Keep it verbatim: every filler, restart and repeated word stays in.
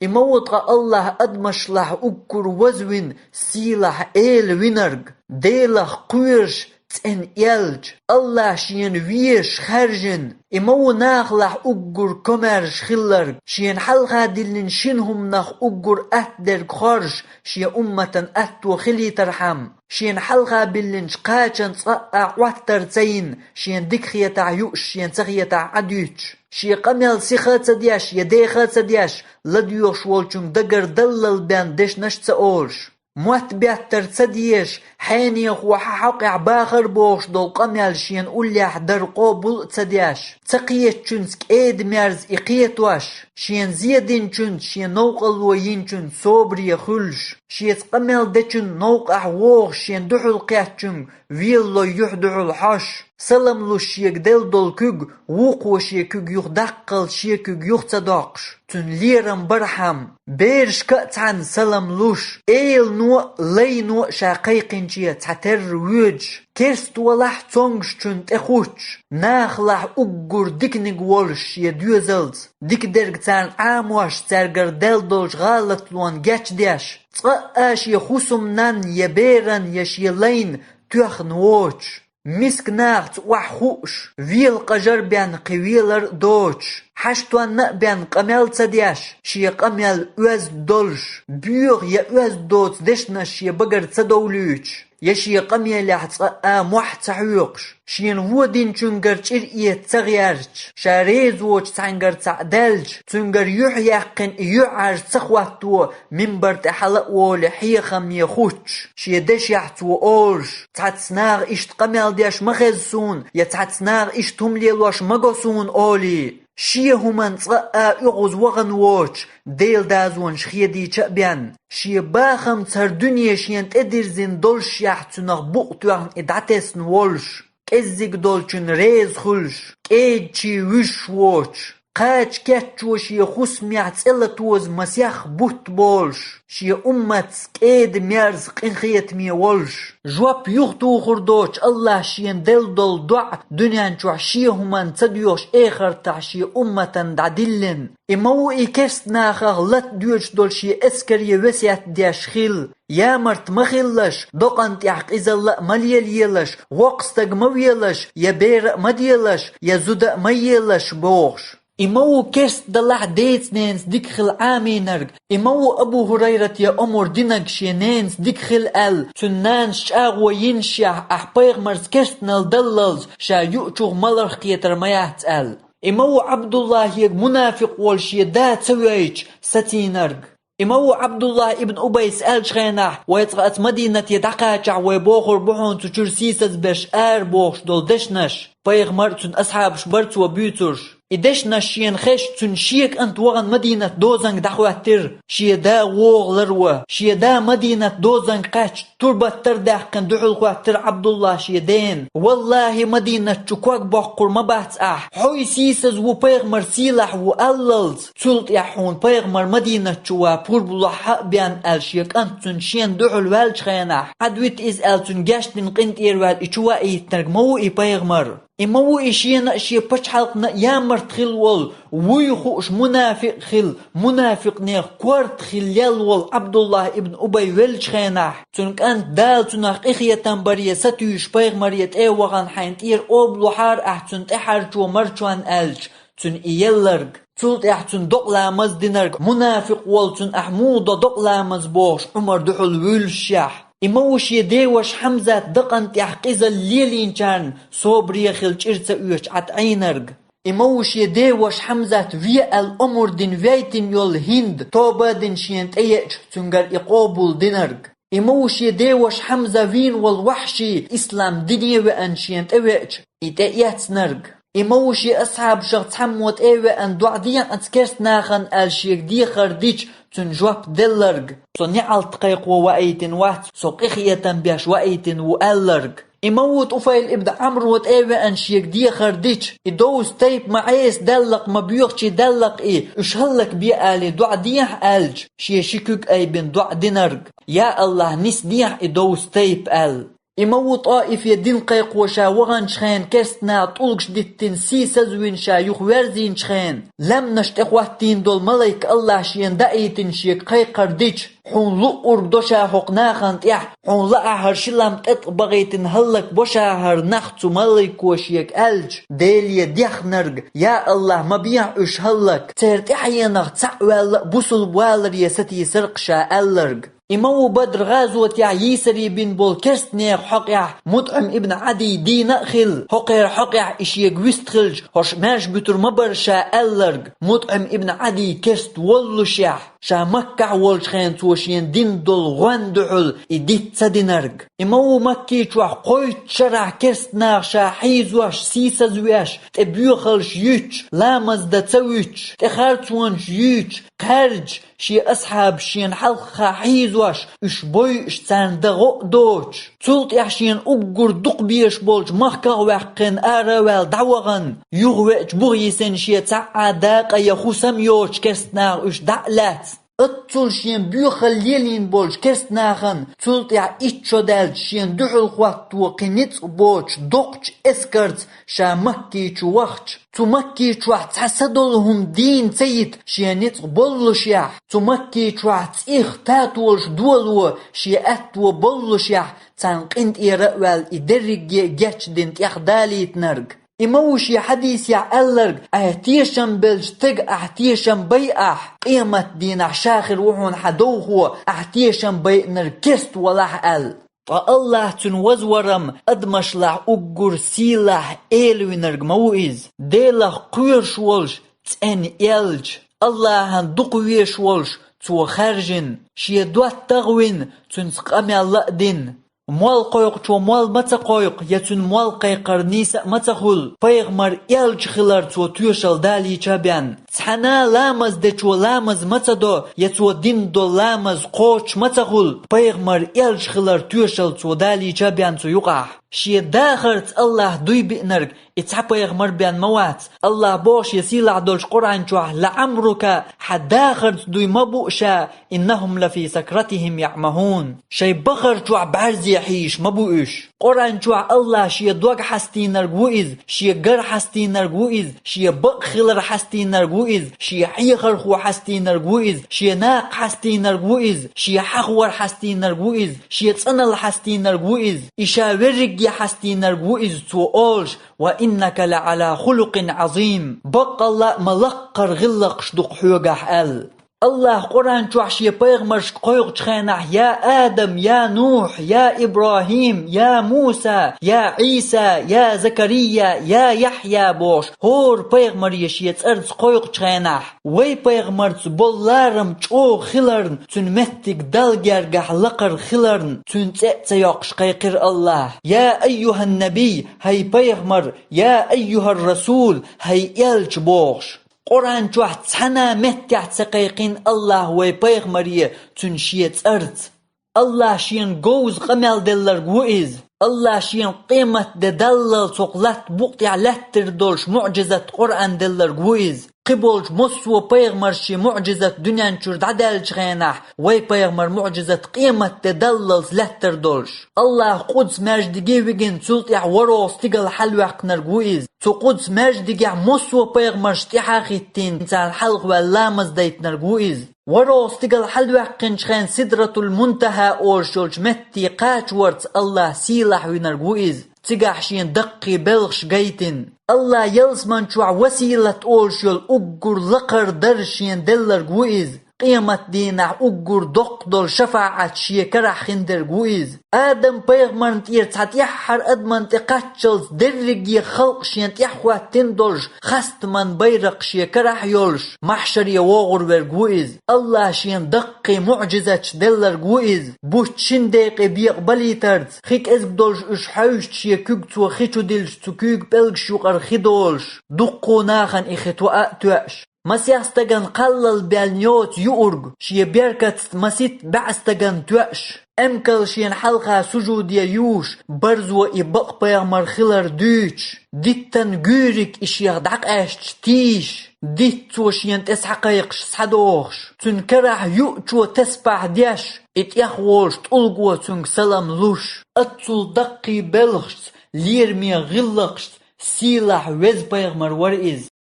И ма ву ткъа АллахӀ адамашлахь уггар вазвина, сийлахь Эла винарг, Делах кхоьруш, цӀена аьлча, АллахӀ шена везаш хаьржина. И ма ву нахалахь уггар комаьрша хилларг, шена хьалха диллина шина хӀуманах уггар атта дерг хоржуш, шен умматан атто хилийтархьама, шена хьалха биллинчу кхачанна цкъа а Ӏоттар ца йина, шена дика хетахь юуш, шена ца хетахь Ӏадуьйцуш, шен къамел сиха а ца деш я деха а ца деш, ладоьгӀуш волчуьнга дагардаллал бен дешнаш а ца олуш, мотт беттар ца дезаш, хьенехо хьан хьокъехь бахар бохуш долу къамел шена уллехь дар къобал а ца деш, ца кхетачуьнца кӀеда-мерза и кхетош, шена зе динчуьнца, шен новкъарло йинчуьнца собаре хуьлуш, шеца къамел дечун новкъахь вогӀуш, шена дуьхьал кхеттачуьнга велалой юьхь дуьхьал хьожуш, салам луш шега делла долу куьг, вукхо шен куьг юха даккхал шен куьг юха ца доккхуш, цуьнан лерам бархьама, берашка а цхьаьна салам луш, элано а, лайно а ша кхайкхинче цхьатерра воьдуш, керста валахь а цомгушчунна тӀе хуттуш, нахалахь уггар диканиг волуш шен доьзалца, дика дерг царна Ӏамош, цаьргара даьлла долчу гӀалатлонна гечдеш, цкъа а шен хӀусамнанна я берана, я шен лайна тоьхна воцуш, миска нахаца охьахууш, вела къажар бен кхин велар а доцуш, хьаштонна а бен къамел ца деш, шен къамел оьзда долуш, боьха я оьзда доцу дешнаш шен багара ца довлуьйтуш, я шен къамелехь цкъа а мохь ца хьоькхуш, шена вон динчуьнгара чӀир эца ца гӀерташ, ша реза воцу цхьаьнгара цхьаъ даьлча, цуьнгара юьхь яьккхина и юьхьӀаьржа ца хӀотто, мимбар тӀе хьала а волий хьехаме хуттуш, шен дешехь цо олуш: «Цхьацца наха иштта къамел деш ма хеза суна», я «Цхьацца наха иштта хӀума лелош ма го суна», олий, шен хӀуманна цкъа а оьгӀаз вахана воцуш, Делан дозанаш хедийча а бен, шен бахамца хӀара дуьне шена тӀедирзина доллушехь цунах букъ тоьхна и дӀатесна волуш, кӀеззиг долчунна реза хуьлуш, кӀеда чу вуьжуш воцуш, кхача кечо шен хӀусамехь цӀе латоза масех бутт болуш, шен умматца кӀеда-мерза къинхетаме волуш, жоп юхатухур доцуш АллахӀа шена делла долу доӀа дуьнен чохь шен хӀуманна ца доьхуш эхартахь шен умматана дӀадиллина. И ма ву и керста нахах лата доьдуш долу шен эскаре весет деш хилла: «Ямарт ма хилалаш, докъана тӀехь къизалла а ма лелаелаш, воккха стаг ма велаш, я бер а ма делаш, я зуда а ма елаш», бохуш. И ма ву керста далахь деца-ненаца дика хила Ӏамийнарг, и ма ву Абу ХӀурайрата я омра динарг шен ненаца дика хила аьлла, цуьнан нанас чӀагӀо йинашехь, ахь пайхамарца керстанал даллалц, ша юучух маларх кхетар ма яц аьлла. И ма ву Ӏабдуллахьега мунафикъ волу шен да ца вайча сацийнарг. И ма ву Ӏабдуллахь ибн Убайс аьллачу хенахь: «Вай цкъа оцу Мадинате дӀакхачахь, вай бохур бу хьуна цу чуьра сийсазберш ара», бохуш долу дешнаш, пайхамар а, цуьнан асхьабаш бара цо буьйцурш. И дешнаш шена хезча, цуьнан шен кӀант вахана Мадинат дозанга дӀахӀоьттира, шен да вогӀу ларво. Шен да Мадинат дозанга кхаьчча, турба тара даьккхина дуьхьал хоьттира Ӏабдуллахь шен дена: «ВаллахӀи, Мадинат чу ког боккхур ма бац ахь, хьо сийсаз ву, пайхамар сийлахь ву аллалц, цул тӀаьхьа хьуна пайхамар Мадинат чу ван пурба лохьа а бен», аьлла шен кӀант цуьнан шена дуьхьал ваьллачу хенахь, Ӏадвита иза аьлла цуьнан гечдина къинтӀера ваьлла и чу ваийтинарг ма ву и пайхамар. И ма ву и шена а, шен пачхьалкхана а ямарт хилла волу, вуй хууш мунафикъ хилла, мунафикънех корта хилла лелла волу Ӏабдуллахь ибн Убай веллачу хенахь, цуьнан кӀант Дала цунах къинхетам баре сатуьйсуш пайхамаре тӀе а вахана, хьайна тӀера къобал лохьара ахь цуьнан тӀаьхьарчо марчонна аьлча, цуьнан и елларг, цул тӀаьхьа цуьнан докъа ламаз динарг, мунафикъ волу цуьнан ахь муха до докъа ламаз бохуш Ӏумар дуьхьал вуьйлушехь. И ма ву шен деваша Хьамзат дакъана тӀехь къизалла лелийначарна собаре хила чӀир ца оьцуш ӀатӀаьйнарг. И ма ву шен деваша Хьамзат ве аьлла омра дина вейтина йолу ХӀинда тоба а дина шена тӀееача, цуьнгара и къобал динарг. И ма ву шен деваша Хьамза вийна волу Вахьши ислам дине веана шена тӀевеача, и тӀеэцнарг. И ма ву шен асхьабашах цхьаммо тӀе а веана, доӀа дехьа оцу керста нахана аьлла шега дехар дича, цуьнан жоп делларг: «Со неӀалт кхайкхо ваийтина вац, со къинхетам беш ваийтина ву», аьлларг. И ма ву ТӀуфайл ибн Ӏамро тӀе а веана шега дехар дича, и довза тайпа ма Ӏеса даьлла-кх, ма боьхачий даьлла-кх и, уьш хӀаллакбе алий, доӀа дехьа аьлча, шен ши куьг айбина доӀа динарг: «Я АллахӀ, нисдехьа и довза тайпа», аьлла. И ма ву ТӀоифе дин кхайкхо ша ваханчу хенахь керстанаха тӀулгаш диттина сийсазвина ша юха верзийначу хенахь, лаьмнаш тӀе хӀоттийна долу малайк Аллахь шена даийтина шега кхайкхар дича, хьуна луъург до ша хӀокху нахана тӀехь, хьуна лаахьара ши лам тӀеткъа бахийтина хӀаллакбо ша хӀара нах цу малайко шега аьлча, Деле дехнарг, я Аллахь, ма бехьа уьш хӀаллак, церан тӀаьхьенах цхьаъ ваьлла а бусулба валаре сатийсар-кх ша аьлларг. И ма ву Бадр гӀазотехь йийсаре бина болу керстанехан хьокъехь МутӀим ибн Ӏадий дийна а хилла, хӀокхеран хьокъехь и шега вист хилча, хӀорш маьрша буьтур ма бара ша аьлларг, МутӀим ибн Ӏадий керст воллушехь, ша Маккахь волчу хенахь цо шена дина долу гӀоьнна дуьхьал и диц ца динарг. И ма ву Макки чохь кхойтта шарахь керстанаха ша хьийзош, сийсазвеш, тӀе боьхалш юьтуш, ламаз дан ца вуьтуш, тӀе харцонаш юьйцуш, кхаьрдаш, шен асхьабаш шена хьалха хьийзош, уьш бойуш, царна дан гӀо а доцуш. Цул тӀаьхьа шена уггар дукха безаш болчу махках а ваьккхина, ара а ваьлла дӀавахана, юха веача буха йисина шен цхьа а дакъа я хӀусам а йоцуш керстанаха уьш дӀа а лаьцна. Оццул шена боьхалла лелийна болчу керстанахана, цул тӀаьхьа итт шо даьлча шена дуьхьал хӀотто кхин ницкъ боцуш доккхачу эскарца ша Макки чу вахча, цу Макки чохь цхьа са долу хӀума дийна ца йита шен ницкъ боллушехь, цу Макки чохь цӀих татолуш доло шен аьтто боллушехь, царна къинтӀера а ваьлла и дерриге а гечдина тӀехдалийтинарг. И ма ву шен хьадисехь аьлларг: «Ахь тешам беллачу стеган ахь тешам байахь, къематдийнахь ша хир ву хьуна хьан довхо, ахь тешам байинарг керст валахь», аьлла. Ткъа Аллахь цуьнан вазварам адамашлахь уггар сийлахь, элавинарг ма ву иза. Делах кхоьруш волуш цӀена элча, Аллахьан дукха везаш волуш цо хаьржина, шен доттагӀа вина, цуьнца къамел а дина. Молла кхойкхучо молла ма ца кхойкху, я цуьнан молла кхайкхар нийса а ма ца хуьлу, пайхамар элча хилар цо тоьшалла далийча бен. Цхьана а ламаз дечо ламаз ма ца до, я цо дина долу ламаз кхочуш ма ца хуьлу, пайхамар элча хилар тоьшалла цо далийча бен цу юкъахь. Шен дахарца Аллахь дуй биънарг и цхьа пайхамар бен ма вац. Аллахь боху шен сийлахь долчу Къуръан чохь: «ЛаӀамрука», хьан дахарца дуй ма бу ша, «иннахум лафи сакратихим яӀмахун». Шайн бахар чохь бӀаьрзе хьийзаш ма бу уьш. Къуръан чохь Аллахь шен дог хьастийнарг ву иза, шен гар хьастийнарг ву иза, шен бакъ хилар хьастийнарг ву иза, шен хьехархо хьастийнарг ву иза, шен накха хьастийнарг ву иза, шен хьахвар хьастийнарг ву иза, шен цӀаналла хьастийнарг ву иза, и ша верриге хьастийнарг ву иза, цо олуш: «Ва иннака ла Ӏала хулукъин Ӏазим». Баккъалла а ма лаккхара гӀиллакхаш ду-кх хьоьгахь аьлла. Аллахь Къуръан чохь шен пайхамаршка кхойкхучу хенахь: «Я Адам, я Нухь, я Ибрахим, я Муса, я Ӏийса, я Закария, я Яхьъя», бохуш, хӀора пайхамаре шен цӀарца кхойкхучу хенахь, вай пайхамарца болу ларам чӀогӀа хиларна, цуьнан меттиг Далла гергахь лакхара хиларна, цуьнан цӀе а ца йоккхуш кхайкхира Аллахь: «Я айюхьан-набий, хӀай пайхамар, я айюхьар-расул, хӀай элча», бохуш. Къуръан чохь цхьана а меттехь ца кхайкхина Аллахь вай пайхамаре цуьнан шен цӀарца. Аллахь шена говза къамел делларг ву иза. Аллахь шена къематде даллалц хӀокху латта букъа тӀехь лаьттар долуш муӀжизат Къуръан делларг ву иза. Кхиболчу массо а пайхамарша шен муӀжизат дуьнен чуьра дӀадаьллачу хенахь, вай пайхамар муӀжизат къематде даллалц лаьттар долуш. Аллахь Къудс маьждиге вигина, цул тӀаьхьа ворхӀе стигала хьалаваьккхинарг ву иза. Цу Къудс маьждигехь массо а пайхамарш тӀаьхьа а хӀиттийна, царна хьалха ваьлла ламаз дайтинарг ву иза. ВорхӀе стигала хьалаваьккхинчу хенахь Сидратул-Мунтахьа олуш йолчу метте кхачаварца Аллахь сийлахь винарг ву иза. Цигахь шена даккхий белхаш гайтина. Аллахь ялсаман чохь Василат олуш йолу уггар лакхара дарж шена делларг ву иза. Къематдийнахь уггар доккха долу шафаӀат шен карахь хиндерг ву иза. Адам-пайхамарна тӀера цхьа тӀаьххьара адаман тӀе кхаччалц дерриге халкъ шена тӀаьхьахӀоьттина долуш, хастаман байракх шен карахь йолуш, махьшаре вогӀур верг ву иза. Аллахь шена даккхий муӀжизаташ делларг ву иза. Бутт шина декъе бекъа балийтарца, хи кӀезиг долуш уьш хьаьвсича, шен куьг цо хи чу дилча, цу куьйга пӀелгаш юкъара хи долуш, дуккха а нахана и хи тоа а тоьаш. Масех стагана кхаллал бен йоцу юург, шен беркатца масийтта бӀе стагана тоьаш, эмкал шена хьалха сужуде юуш, барзо и бакъ пайхамар хилар дуьйцуш, диттан гуьйриг и шех дӀакъаьсташ тийша, Дитт цо шена тӀе схьакхайкхаш, схьадохуш, цуьнан карахь юучо тасбихь деш, и тӀехволуш тӀулго цуьнга салам луш. Аццул даккхий белхашца, лераме гӀиллакхашца сийлахь веза пайхамар вара иза.